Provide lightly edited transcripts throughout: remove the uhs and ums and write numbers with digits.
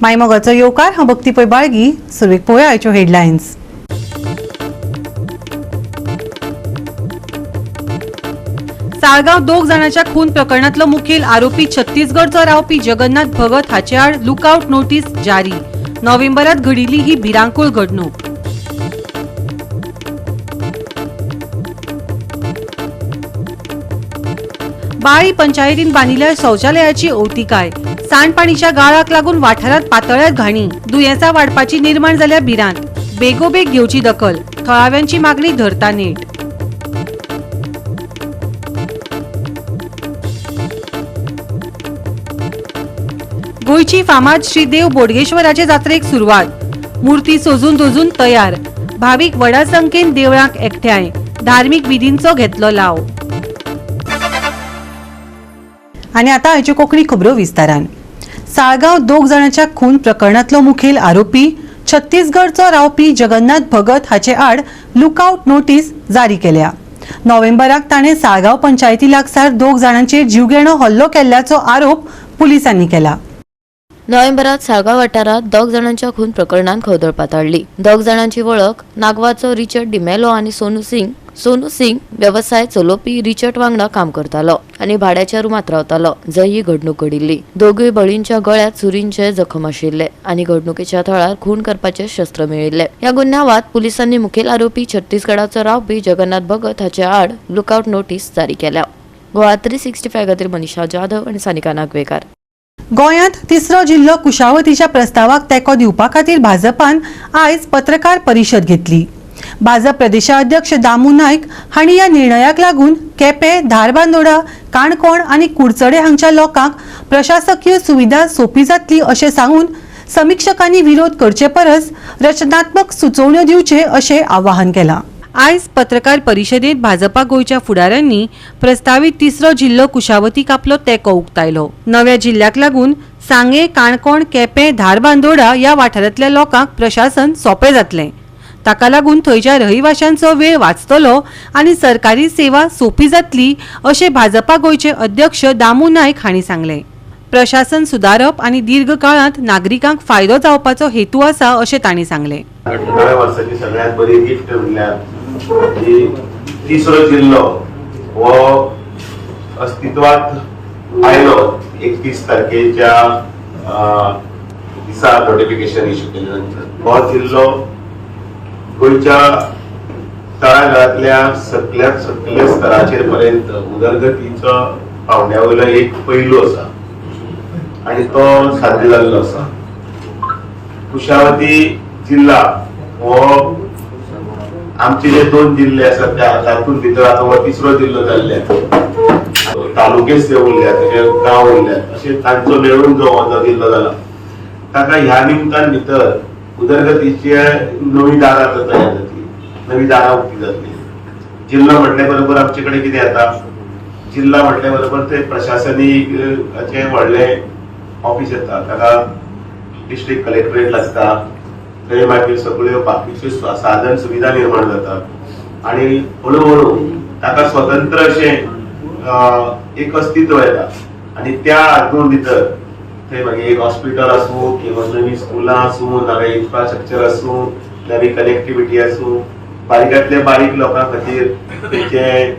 मायमोगाचो येवकार. हांव भक्ती पै बाळगी. सुरवेक पळोवया आयच्यो हेडलायन्स. साळगांव दोग जाणांच्या खून प्रकरणातलो मुखेल आरोपी छत्तीसगडचो रावपी जगन्नाथ भगत हाचे आड लुकआउट नोटीस जारी. नोव्हेंबरात घडिल्ली ही भिरांकूळ घडणूक. बाळी पंचायतीन बांदिल्ल्या शौचालयाची अवतिकाय. सांडपाणीच्या गाळाक लागून वाठारात पातळ्यात घाणी. दुयेंसां वाडपाची निर्माण जाल्या भिरांत. बेगोबेग घेवची दखल. थळाव्यांची मागणी धरता नेट. गोंयची फामाद श्री देव बोडगेश्वराचे जात्रेक सुरवात. मूर्ती सजून धजून तयार. भावीक व्हडा संख्येन देवळांक एकठांय. धार्मीक विधींचो घेतलो लाव. आनी आतां आयच्यो कोंकणी खबरो विस्तारान. साळगांव दोग जाणांच्या खून प्रकरणांतलो मुखेल आरोपी छत्तीसगडचो रावपी जगन्नाथ भगत हाचे आड लुकआउट नोटीस जारी केल्या. नोव्हेंबराक ताणें साळगांव पंचायती लागसार दोग जाणांचेर जीवघेणो हल्लो केल्ल्याचो आरोप पुलिसांनी केला. नोव्हेंबरात साळगांव वाठारांत दोग जाणांच्या खून प्रकरणान खवदळ पातळ्ळी. दोग जाणांची वळख नागवाचो रिचर्ड डिमेलो आनी सोनू सिंग. सोनू सिंग वेवसाय चलोवपी रिचर्ड वांगडा काम करतालो आनी भाड्याच्या रुमांत रावतालो जंय ही घडणूक घडिल्ली. दोगूय बळींच्या गळ्यांत सुरींचे जखम आशिल्ले आनी घडणुकेच्या थळार खून करपाचे शस्त्र मेळिल्ले. ह्या गुन्यांवात पुलिसांनी मुखेल आरोपी छत्तीसगडाचो रावपी जगन्नाथ भगत हाचे आड लुकआउट नोटीस जारी केल्या. गोवा 365 खातीर मनीषा जाधव आनी सानिका नागवेकार. गोंयांत तिसरो जिल्लो कुशावतीच्या प्रस्तावाक तेंको दिवपा खातीर भाजपान आयज पत्रकार परिशद घेतली. भाजप प्रदेशाध्यक्ष दामू नायक हांणी ह्या निर्णयाक लागून केपें, धारबांदोडा, काणकोण आनी कुडचडे हांगच्या लोकांक प्रशासकीय सुविधा सोंपी जातली अशें सांगून समिक्षकांनी विरोध करचे परस रचनात्मक सुचोवण्यो दिवचे अशें आवाहन केलां. आयज पत्रकार परिशदेंत भाजपा गोंयच्या फुडाऱ्यांनी प्रस्तावीत तिसरो जिल्लो कुशावतीक आपलो तेंको उक्तायलो. नव्या जिल्ल्याक लागून सांगें, काणकोण, केपें, धारबांदोडा ह्या वाठारांतल्या लोकांक प्रशासन सोंपें जातलें. ताका लागून थंयच्या रहिवाशांचो वेळ वाचतलो आनी सरकारी सेवा सोंपी जातली अशें भाजपा गोंयचे अध्यक्ष दामू नायक हांणी सांगलें. प्रशासन सुदारप आनी दीर्घ काळांत नागरिकांक फायदो जावपाचो हेतू आसा अशें तांणी सांगलें. नव्या वर्साची सगळ्यात बरी गिफ्ट म्हणल्यार की तिसरो जिल्लो हो अस्तित्वात आयलो 31 तारखेच्या दिसा नोटिफिकेशन इश्यू केले नंतर. हो जिल्लो गोंयच्या तळागाळांतल्या सगळ्यात सगल्या स्तराचेर पर्यंत उदरगतीचो पावंड्या वयलो एक पैलू आसा आनी तो साध्य जाल्लो आसा. कुशावती जिल्हा हो आमचे जे दोन जिल्हे आसात त्या तातूंत भितर आतां हो तिसरो जिल्लो जाल्ले आसा. तालुकेच ते उरल्यात, तशे गांव उरल्यात, अशे तांचो मेळून जो हो जिल्लो जाला ताका ह्या निमतान भितर उदरगतीचे नवी दारां आतां तयार जातली, नवी दारां उक्ती जातली. जिल्लो म्हटल्या बरोबर आमचे कडेन कितें येता? जिल्ला म्हटल्या बरोबर ते प्रशासनीक व्हडलें ऑफिस येता, ताका डिस्ट्रिक्ट कलेक्टरेट लागता. थंय मागीर सगळ्यो बाकीच्यो साधन सुविधा निर्माण जातात आनी हळू हळू ताका स्वतंत्र अशें एक अस्तित्व येता. आनी त्या हातूंत भितर थंय मागीर एक हॉस्पिटल आसूं किंवा नवी स्कुलां आसूं, नवें इन्फ्रास्ट्रक्चर आसूं, नवी कनेक्टिविटी आसूं, बारीकांतल्या बारीक लोकां खातीर थंयचे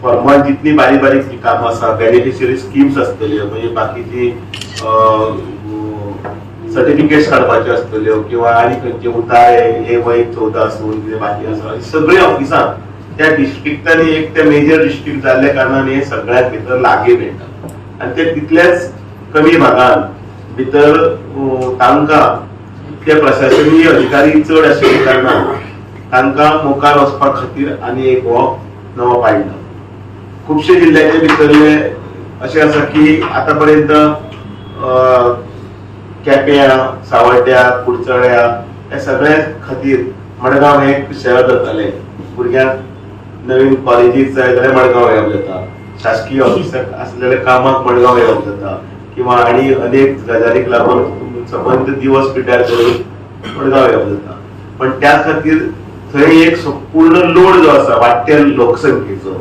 फॉर्मल जितली बारीक बारीक जी कामां आसा, बेनिफिशियरी स्किम्स आसतल्यो, म्हणजे बाकीची सर्टिफिकेट्स काडपाच्यो आसतल्यो किंवा आनी खंयचे उतारे ए वय 14 आसूं कितें बाकी आसा, सगळीं ऑफिसां त्या डिस्ट्रिक्टांनी एक ते मेजर डिस्ट्रिक्ट जाल्ल्या कारणान हे सगळ्यात भितर लागीं मेळटा आनी ते तितल्याच कमी भागान भितर तांकां ते प्रशासनीय अधिकारी चड आशिल्ल्या कारणान तांकां मुखार वचपा खातीर आनी एक हो नवो पांयडो. खुबशे जिल्ल्याचे भितरले अशें आसा की आतां पर्यंत केप्यां, सावड्ड्या, कुडचड्या ह्या सगळ्या खातीर मडगांव हें एक शहर जातालें. भुरग्यांक नवीन कॉलेजीस जाय जाल्यार मडगांव येवप जाता, शासकीय ऑफिसाक आसलेल्या कामाक मडगांव येवप जाता किंवा आनी अनेक गजालीक लागून सबंद दिवस पिड्ड्यार करून मडगांव येवप जाता. पण त्या खातीर थंय एक संपूर्ण लोड जो आसा वाडट्या लोकसंख्येचो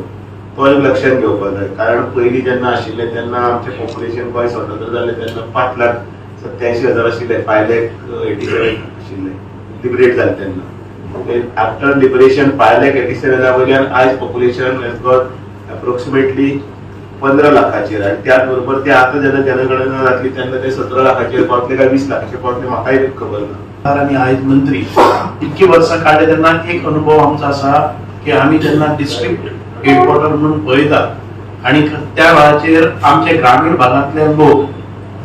तो एक लक्षात घेवपाक जाय. कारण पयलीं जेन्ना आशिल्लें तेन्ना आमचें पॉप्युलेशन गोंय स्वतंत्र जालें तेन्ना 5,87,000 आशिल्लें, 5,87,000 आशिल्लें लिबरेट जालें तेन्ना. आफ्टर लिबरेशन 5,87,000 वयल्यान आयज पॉप्युलेशन हेज गॉट अप्रोक्सिमेटली 15 लाखाचेर आनी त्याच बरोबर ते आतां जेन्ना जनगणना जातली तेन्ना ते 17 लाखाचेर पावतले काय 20 लाखाचेर पावतले म्हाकाय खबर ना. आनी आयज मंत्री इतकी वर्सां काडले तेन्ना एक अनुभव आमचो आसा की आमी जेन्ना डिस्ट्रिक्ट हेडक्वॉर्टर म्हणून पळयतात आनी त्या वेळाचेर आमचे ग्रामीण भागांतले लोक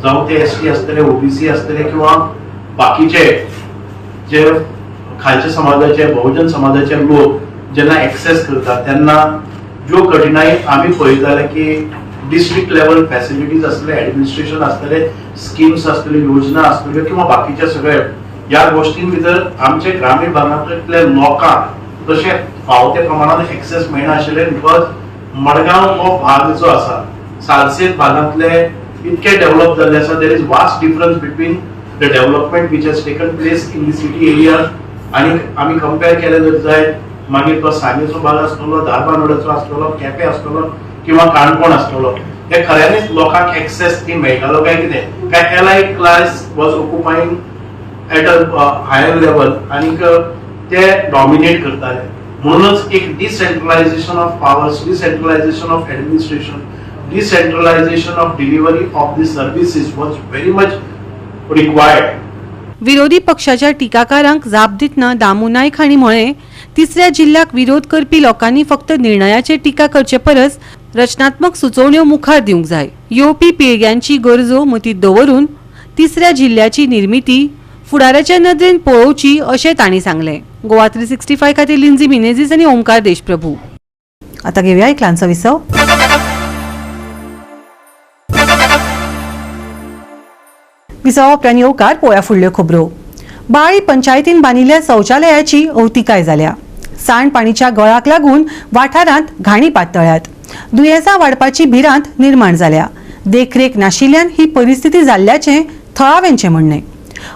जावं ते एसटी आसतले, ओबीसी आसतले किंवा बाकीचे जे खालच्या समाजाचे बहुजन समाजाचे लोक जेन्ना एक्सेस करतात तेन्ना ज्यो कठिणाई आमी पळयताले की डिस्ट्रिक्ट लेवल फॅसिलिटीज आसतले, ऍडमिनिस्ट्रेशन आसतले, स्किम्स आसतल्यो, योजना आसतल्यो किंवा बाकीचे सगळे ह्या गोष्टीं भितर आमचे ग्रामीण भागांतले लोकांक तशें फावो त्या प्रमाणान एक्सेस मेळनाशिल्ले. Because Madgaon हो भाग जो आसा सालसेत भागांतले इतके डेव्हलप जाल्ले आसा. There is vast difference between the development which has taken place in the city area आनी आमी कंपेर केले जर जायत मागीर तो सांगेचो भाग आसतलो, धारबांदोड्याचो आसतलो, केपें आसतलो किंवा काणकोण आसतलो, हे खऱ्यांनीच लोकांक एक्सेस ती मेळटालो काय कितें काय allied class was occupying at a higher level आनीक ते डॉमिनेट करताले. म्हणूनच एक decentralisation of powers, decentralisation of administration, decentralisation of delivery of the services was very much required. विरोधी पक्षाच्या टिकाकारांक जाप दितना दामू नायक हांणी म्हळें, तिसऱ्या जिल्ल्याक विरोध करपी लोकांनी फक्त निर्णयाचेर टिका करचे परस रचनात्मक सुचोवण्यो मुखार दिवंक जाय. येवपी पिळग्यांची गरजो मतींत दवरून तिसऱ्या जिल्ल्याची निर्मिती फुडाराच्या नदरेन पळोवची अशें तांणी सांगलें. गोवा 365 खातीर लिंझी मिनेझीस आनी ओमकार देशप्रभू. आता घेवया एक ल्हानसो विसव. विसवा उपरांत येवकार पोळ्या फुडल्यो खबरो. बाळी पंचायतीन बांदिल्ल्या शौचालयाची अवतिकाय जाल्या. सांडपाणीच्या गळाक लागून वाठारांत घाणी पातळ्यात. दुयेंसां वाडपाची भिरांत निर्माण जाल्या. देखरेख नाशिल्ल्यान ही परिस्थिती जाल्ल्याचें थळाव्यांचें म्हणणें.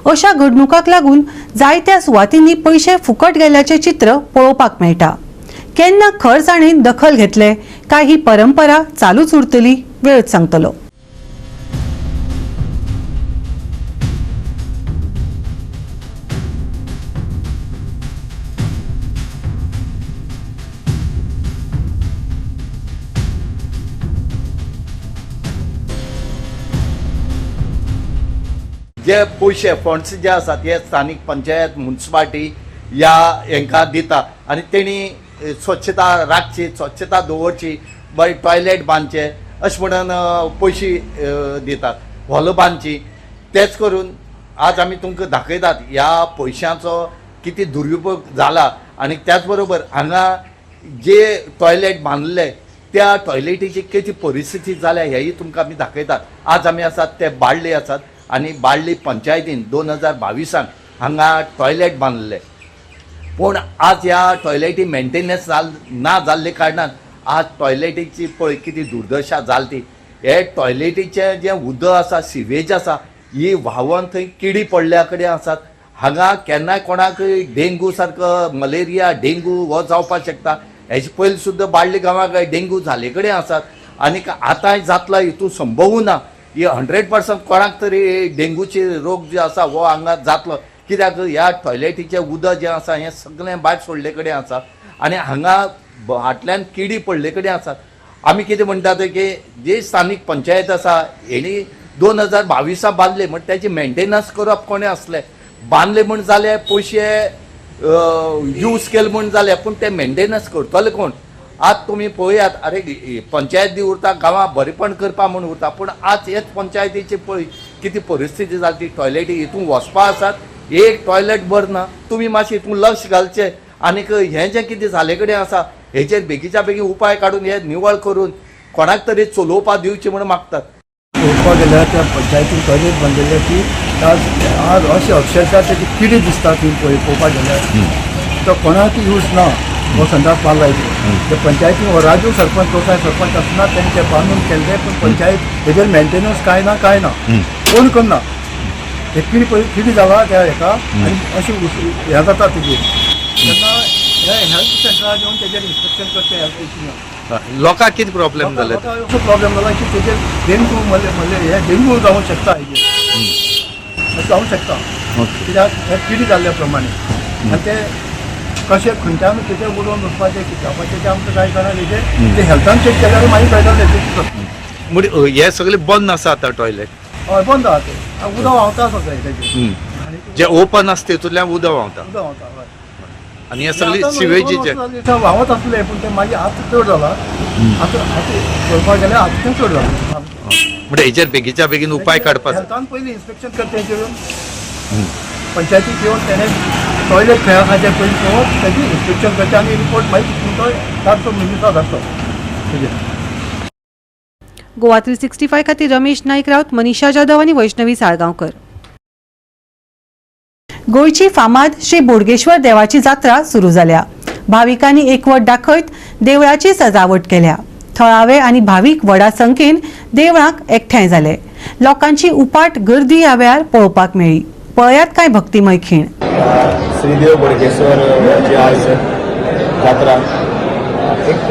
अशा घडणुकांक लागून जायत्या सुवातींनी पयशे फुकट गेल्ल्याचें चित्र पळोवपाक मेळटा. केन्ना खरसाणेन दखल घेतले काय ही परंपरा चालूच उरतली, वेळच सांगतलो. जे पयशे फंड्स जे आसात हे स्थानीक पंचायत मुन्सिपाल्टी ह्या हेंकां दिता आनी तेणी स्वच्छता राखची, स्वच्छता दवरची, बरें टॉयलेट बांदचे अशें म्हणून पयशे दितात, हॉल बांदची. तेच करून आज आमी तुमकां दाखयतात ह्या पयशांचो कितें दुरुपयोग जाला. आनी त्याच बरोबर हांगा जे टॉयलेट बांदले त्या टॉयलेटीची कितें परिस्थिती जाल्या हेंय तुमकां आमी दाखयतात. आज आमी आसात ते बाळ्ळी आसात आनी बाळ्ळी पंचायतीन 2022 हांगा टॉयलेट बांदले, पूण आज ह्या टॉयलेटी मेंटेनन्स ना जाल्ले कारणान आज टॉयलेटीची पळय कितें दुर्दशा जाली ती. हे टॉयलेटीचें जें उदक आसा, सिवेज आसा, ही व्हांवन थंय किडी पडल्या कडेन आसात. हांगा केन्नाय कोणाक डेंगू सारको मलेरिया, डेंगू हो जावपाक शकता. हेजे पयलीं सुद्दां बाळ्ळी गांवाक डेंगू जाल्ले कडेन आसात आनीक आतांय जातलो हितून संभवू ना. ही 100% कोणाक तरी डेंगूचे रोग जे आसा हो हांगा जातलो, कित्याक ह्या टॉयलेटीचें उदक जें आसा हें सगळें भायर सोडले कडेन आसा आनी हांगा फाटल्यान किडी पडले कडेन आसात. आमी कितें म्हणटात की जे स्थानीक पंचायत आसा हेणी 2022 बांदले म्हण तेजी मेंटेनन्स करप कोणें आसलें, बांदले म्हण जालें, पयशे यूज केले म्हण जालें, पूण ते मेंटेनन्स करतले कोण? आज तुमी पळयात, अरे पंचायत दी उरता गांवां बरेपण करपा म्हूण उरता, पूण आज हेच पंचायतीची पळय कितें परिस्थिती जाली ती. टॉयलेटी हितून वचपा आसात, एक टॉयलेट बरें ना. तुमी मातशें हितून लक्ष घालचें आनीक हें जें कितें जाले कडेन आसा हेचेर बेगीच्या बेगीन उपाय काडून हे निवळ करून कोणाक तरी चलोवपा दिवचें म्हूण मागतात. पळोवपाक गेल्यार त्या पंचायतीन टॉयलेट बांदिल्ले की आज अशें अक्षरशः तेजी किडी दिसता ती पळोवपाक गेल्यार तो कोणाक यूज ना. हो संडास बांदला ते पंचायतीन हो राजू सरपंच लोकांय सरपंच आसतना तेणें ते बांदून केल्ले, पूण पंचायत हेजेर मेंटेनन्स कांय ना, कांय ना, कोण करना. हे किडी पळय किडी जाला त्या हेका आनी अशें हें जाता तेजेर. तेन्ना हे हेल्थ सेंटरार येवन तेजेर इन्स्पेक्शन करचें हेल्थ इश्यून. लोकांक कितें प्रॉब्लेम जाले? लोकांक असो प्रॉब्लेम जाला की तेजेर डेंगू मलेरिया हे डेंगू जावंक शकता हेजेर, अशें जावंक शकता कित्याक हे किडी जाल्ल्या प्रमाणे. आनी ते कशें खंयच्यान तेजेर उडोवन वचपाचें, कितें जावपाचें तें आमकां कांय कळना. तेजेर ते हेल्थान चॅक केल्यार मागीर कळटलें तेजेर. म्हणजे हे सगळे बंद आसा आतां टॉयलेट? हय, बंद आहा ते. उदक व्हांवता सगळें तेजेर. जे ओपन आसता तितूंतल्यान उदक व्हांवता? उदक व्हांवता, हय. आनी हे सगळे सिवेजीचे आतां व्हांवत आसले, पूण ते मागीर आतां चड जाला. आतां आतां पळोवपाक गेल्यार आतां तें चड जाला. म्हणजे हेचेर बेगीच्या बेगीन उपाय काडपाक जाय. हेल्थान पयलीं इन्स्पेक्शन करचें येवन, पंचायतीक येवन तेणें टॉयलेट खंय आसा तें पयलीं पळोवप, तेजी इन्स्पेक्शन करचें आनी रिपोर्ट मागीर तो धाडचो, मिनिस्टर धाडचो तेजेर. गोवा 365 खातीर रमेश नाईक राऊत, मनीषा जाधव आनी वैष्णवी साळगांवकर. गोंयची फामाद श्री बोडगेश्वर देवाची जात्रा सुरू जाल्या. भाविकांनी एकवट दाखयत देवळाची सजावट केल्या. थळावे आनी भावीक व्हडा संख्येन देवळाक एकठांय जाले. लोकांची उपाट गर्दी ह्या वेळार पळोवपाक मेळ्ळी. पळयात कांय भक्तिमय खीण. श्रीदेव बोडगेश्वरची आज जात्रा एक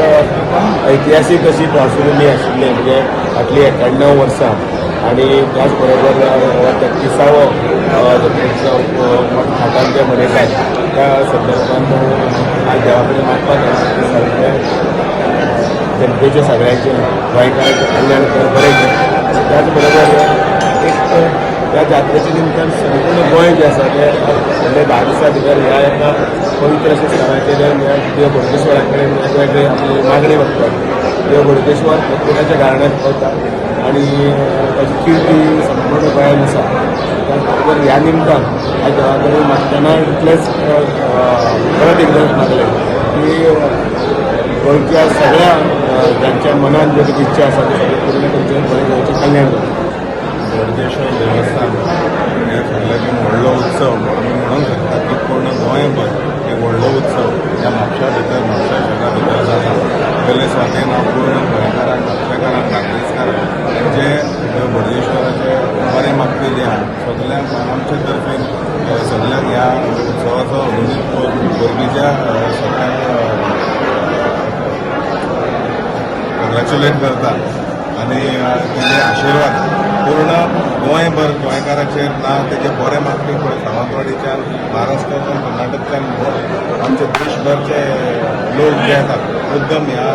ऐतिहासीक अशी पार्श्वभूमी आशिल्ली, म्हणजे फाटलीं 91 वर्सां आनी त्याच बरोबर 33वो जत्रेचो थाटान ते मनयतात. त्या संदर्भात आज देवा कडेन मागपाक जाय, सगळे जनतेचें, सगळ्यांचें, गोंयकारांचें कल्याण कर, बरें कर. आनी त्याच बरोबर एक ह्या जात्रेच्या निमतान संपूर्ण गोंय जें आसा तें फुडले 10 दिसां भितर ह्या एका पवित्र अशा स्थळाचेर ह्या देव बोडगेश्वरा कडेन वेगवेगळे आपली मागणी मागतात. देव बोडगेश्वर प्रत्येकाच्या कारणाक पावता आनी ताची किर्ती संपूर्ण गोंयान आसा. त्याच बरोबर ह्या निमतान आज देवा कडेन मागतना इतलेंच परत एकदां मागलें की गोंयच्या सगळ्या जांच्या मनान ज्यो कितें इच्छा आसा त्यो सगळ्यो पूर्ण करच्यो, बरें गोंयचें कल्याण जावचें. बोडगेश्वर देवस्थान हे सगळ्याक व्हडलो उत्सव आमी म्हणूंक शकता की पूर्ण गोंयभर एक व्हडलो उत्सव ह्या म्हापशा भितर, म्हापशा शहरा भितर जाता. पयले सुवातेन हांव पूर्ण गोंयकारांक, म्हापशेकारांक, नागरेसकारांक जे बोडगेश्वराचे बरें मागपी जे आहा सगल्यांक आमचे तर्फेन सगल्यांक ह्या उत्सवाचो अभिनीत बोरगीच्या सगळ्यांक कॉंग्रॅच्युलेट करता आनी तेजे आशिर्वाद पूर्ण गोंयभर गोंयकाराचेर ना तेजे बरे मागपी पळय सावंतवाडीच्यान, महाराष्ट्राच्यान, कर्नाटकच्यान, आमचे देशभरचे लोक जे येतात मुद्दम ह्या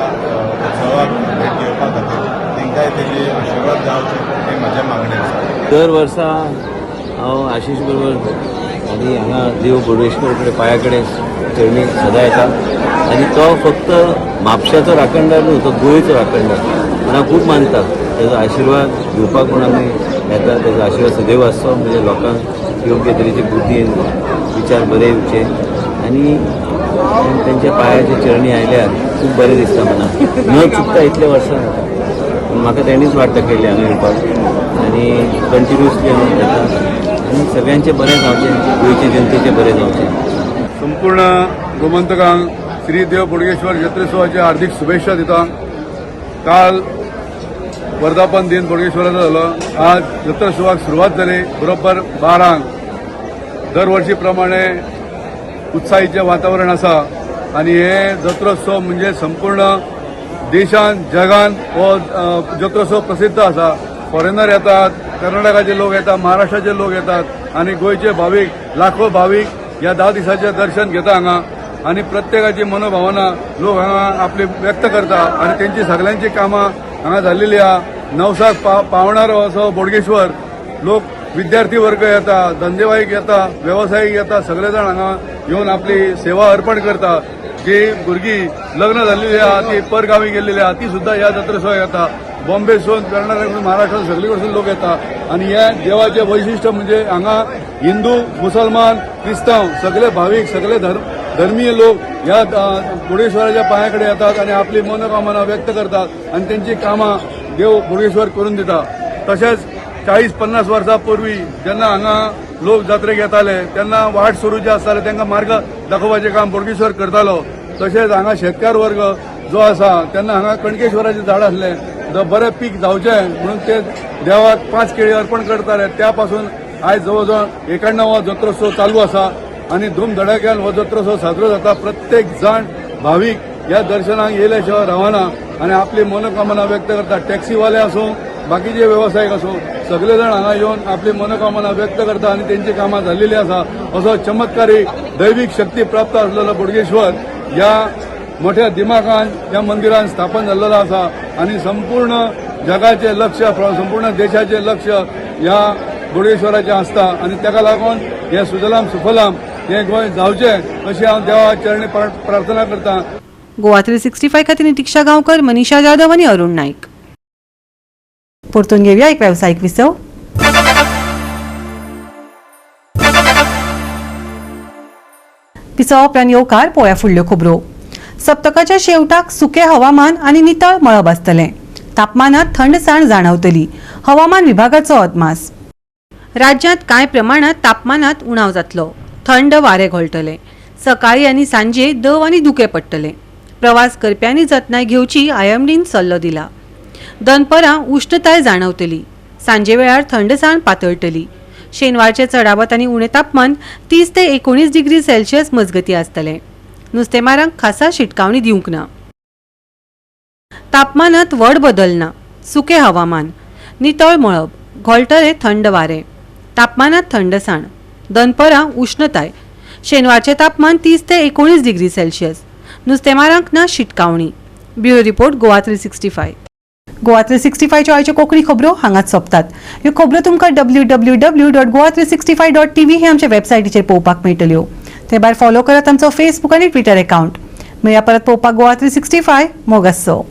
उत्सवाक भेट घेवपा खातीर, तांकांय तेजी आशिर्वाद जावचे हे म्हजें मागणें आसा. दर वर्सा हांव आशिश बरोबर आनी हांगा देव बोडगेश्वर कडेन पांया कडेन चरणी सदां येता आनी तो फक्त म्हापशाचो राखणदार न्हू, तो गोंयचो राखणदार म्हूण हांव खूब मानता. तेजो आशिर्वाद घेवपाक म्हूण आमी येता. तेजो आशिर्वाद सदैव आसचो, म्हणजे लोकांक योग्य तरेची बुद्धी, विचार बरे येवचे आनी तेंच्या पांयाच्या चरणी आयल्यार खूब बरें दिसता मनाक. न चुकता इतले वर्सां जाता, पूण म्हाका तेणीच वाट दाखयली हांगा येवपाक आनी कंटिन्युअसली हांव येता आनी सगळ्यांचें बरें जावचें, गोंयचे जनतेचें बरें जावचें. संपूर्ण गोमंतकांक श्री देव बोडगेश्वर जत्रेत्सवाच्या हार्दिक शुभेच्छा दिता. काल वर्धापन दिन बोडगेश्वराचो जालो. आज जत्रोत्सवाक सुरवात जाली बरोबर 12. दरवर्षी प्रमाणे उत्साहीचें वातावरण आसा आनी हे जत्रोत्सव म्हणजे संपूर्ण देशान, जगान हो जत्रोत्सव प्रसिद्ध आसा. फॉरेनर येतात, कर्नाटकाचे लोक येतात, महाराष्ट्राचे लोक येतात आनी गोंयचे भावीक, लाखो भावीक ह्या 10 दिसाचें दर्शन घेता हांगा आनी प्रत्येकाची मनोभावना लोक हांगा आपली व्यक्त करता आनी तेंची सगळ्यांची कामां हांगा जाल्लेली आहा. नवसाक पावणारो असो बोडगेश्वर. लोक, विद्यार्थी वर्ग येता, धंदेवाईक येता, वेवसायीक येता, सगळे जाण हांगा येवन आपली सेवा अर्पण करता. जी भुरगीं लग्न जाल्लेली आहा, ती परगावी गेल्लेली आहा, ती सुद्दां ह्या जत्रेसोळ्याक येता. बॉम्बेसून, कर्नाटक, महाराष्ट्रात सगळे कडसून लोक येता आनी हे देवाचे वैशिश्ट म्हणजे हांगा हिंदू, मुसलमान, क्रिस्तांव सगळे भावीक, सगळे धर्मीय लोक ह्या बोडगेश्वराच्या पांया कडेन येतात आनी आपली मनोकामना व्यक्त करतात आनी तेंची कामां देव बोडगेश्वर करून दिता. तशेंच 40-50 वर्सां पूर्वी जेन्ना हांगा लोक जात्रेक येताले तेन्ना वाट सुरू जे आसताले तांकां मार्ग दाखोवपाचें काम बोडगेश्वर करतालो. तशेंच हांगा शेतकार वर्ग जो आसा तेन्ना हांगा कणकेश्वराचें झाड आसलें, बरें पीक जावचें म्हणून ते देवाक 5 केळी अर्पण करताले. त्या पासून आयज जवळ जवळ 91 जत्रोत्सव चालू आसा आनी धूमधडाक्यान हो जत्रोत्सव साजरो जाता. प्रत्येक जाण भावीक ह्या दर्शनाक येयल्या शिवाय रावना आनी आपली मनोकामना व्यक्त करतात. टॅक्सीवाले आसूं, बाकीचे वेवसायीक आसूं, सगळे जाण हांगा येवन आपली मनोकामना व्यक्त करता आनी तेंची कामां जाल्लेली आसा. असो चमत्कारी दैवीक शक्ती प्राप्त आसलेलो बोडगेश्वर ह्या मोठ्या दिमाखान ह्या मंदिरान स्थापन जाल्लेलो आसा आनी संपूर्ण जगाचें लक्ष, संपूर्ण देशाचें लक्ष ह्या बोडगेश्वराचें आसता आनी ताका लागून हें सुजलाम सुफलाम हें गोंय जावचें अशी हांव देवा चरणी प्रार्थना करता. गोवा 365 खातीर नितीक्षा गांवकर, मनीषा जाधव आनी अरुण नाईक. परतून घेवया एक वेवसायीक विसव. विसवा उपरांत येवकार पळोवया फुडल्यो खबरो. सप्तकाच्या शेवटाक सुकें हवामान आनी नितळ मळब आसतलें. तापमानात थंडसाण जाणवतली, हवामान विभागाचो अदमास. राज्यांत कांय प्रमाणात तापमानात उणाव जातलो. थंड वारें घोळटलें. सकाळी आनी सांजे दव आनी धुकें पडटलें. प्रवास करप्यांनी जतनाय घेवची, आयएमडीन सल्लो दिला. दनपरां उश्णताय जाणवतली. सांजे वेळार थंडसाण पातळटली. शेनवारचें चडावत आनी उणें तापमान 30 ते 19 डिग्री सेल्सियस मजगती आसतलें. नुस्तेमारांक खासा शिटकावणी दिवंक ना. तापमानात व्हड बदल ना. सुकें हवामान, नितळ मळब, घोळटलें थंड वारें. तापमानात थंडसाण, दनपरां उश्णताय. शेनवारचें तापमान 30 ते 19 डिग्री सेल्सियस. नुस्तेमारांक ना शिटकावणी. Bureau report, Goa 365. Goa 365च्यो आयच्यो कोंकणी खबरो हांगाच सोंपतात. ह्यो खबरो तुमकां www.goa365.tv हे आमच्या वेबसायटीचेर पळोवपाक मेळटल्यो. ते भायर फॉलो करात आमचो फेसबूक आनी ट्विटर अकाउंट. मेळया परत पळोवपाक गोवा 365. मोग आसचो.